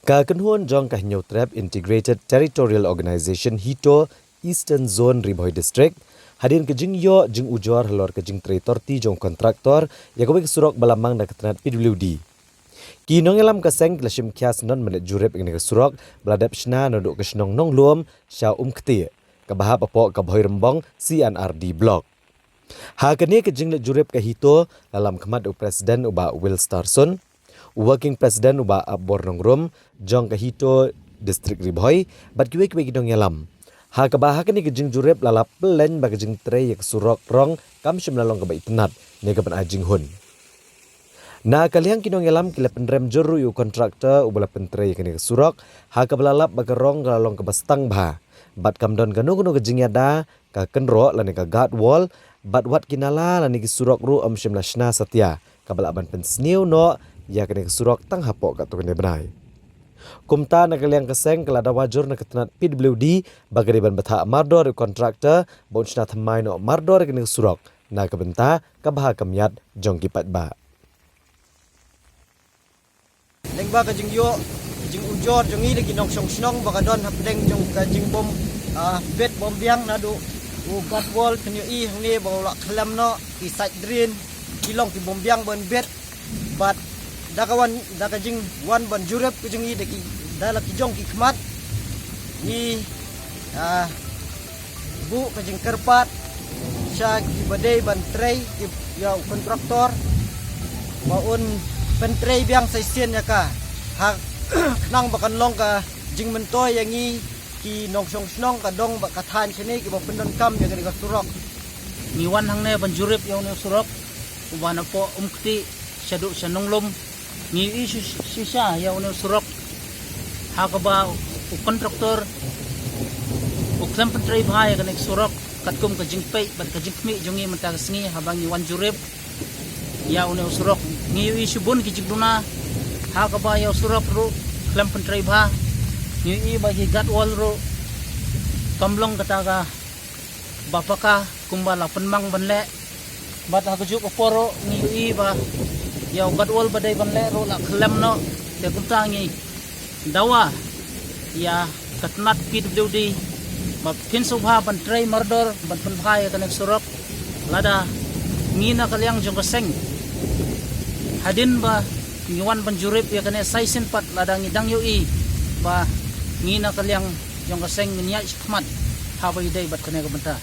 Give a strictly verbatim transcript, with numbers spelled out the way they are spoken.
Ka kynhun jong ka Hynñiewtrep Integrated Territorial Organization HITO Eastern Zone Ri Bhoi District, hadien ka jingïoh jingujor halor ka jingtrei torti jong kontraktor ïa kawei ka surok ba la mang da ka tnat P W D. Ki nongïalam ka seng ki la shim khia syndon ban leit jurip ïa kane ka surok ba la dep shna naduh ka shnong Nonglum sha Umktieh, kaba hap hapoh ka Bhoirymbong C and R D Block. Ha kane ka jingleit jurip ka HITO la lam khmat u President u Bah Will Starson, u Working President u Bah Apbor Nongrum jong ka HITO District Ri Bhoi, bad kiwei kiwei ki nongïalam. Ha kaba ha kane ka jingjurip la la pylleng ba ka jingtrei ïa ka surok rong kam shym la long kaba itynnad ne kaba ai jinghun. Na ka liang ki nongïalam ki la pynrem jur ruh ïa u kontraktor uba la pyntrei ïa kane ka surok, ha kaba la lap ba ka rong ka la long kaba stang bha, bad kam don kano kano ka jingïada ka kynroh lane ka guard wall, bad wat ki nala lane ki surok ruh ym shym la shna satia, kaba lah ban pynsniew noh ïa kane ka surok tang hapoh katto katne bnai. Kumta na ka liang ka seng ka la dawa jur na ka tnat P W D ba ka dei ban bthah mardor ïa u kontraktor ba un shna thymmai noh mardor ïa kane ka surok na ka bynta ka bha ka miat jong ki paidbah. Lyngba ka jingïoh jingujor jong ngi da ki nongshong shnong ba ka don hapdeng jong ka jingbym, ah, bit bym biang naduh u guard wall, phin ïohi hangne ba u la khlem noh, ki side drain ki long ki bym biang ban bit. Bad da ka wan, da ka jingwan ban jurip ka jong ngi da ki, da la ki jong ki khmat, ngi, ah, buh ka jingkyrpad sha kiba dei ban trei, ki, ïa u kontraktor ba un pyntrei biang sa shisien ïa ka, ha khnang ba kan long ka jingmyntoi ïa ngi ki nongshong shnong ka dong bad ka thaiñ shane kiba pyndonkam ïa kane ka surok. Ngi wan hangne ban jurip ïa une u surok uba napoh Umktieh shaduh sha Nonglum. Ngi ïohi shi-, shisha ïa une u surok, ha kaba u kontraktor u khlem pyntrei bha ïa kane ka surok katkum ka jingpeit bad ka jingkhmih jong ngi mynta ka sngi haba ngi wan jurip ïa une u surok. Ngi ïohi shibun ki jingduna, ha kaba ïa u surok ruh khlem pyntrei bha. Ngi ïohi ba ki guard wall ruh kam long kata kaba paka kumba la pynmang ban leh. Bad ha kajuh ka por ruh ngi ïohi ba ïa u guard wall ba dei ban leh ruh la khlem noh. Te kumta ngi dawa ïa ka tnat P W D ba phin sngewbha ban trei mardor ban pynbha ïa kane ka surok. Lada ngi na ka liang jong ka seng, hadien ba ngi wan ban jurip ïa kane sa shisien pat, lada ngi dang ïohi ba ngi na ka liang jong ka seng ngin ïaid shakhmat haba ïadei bad kane ka bynta.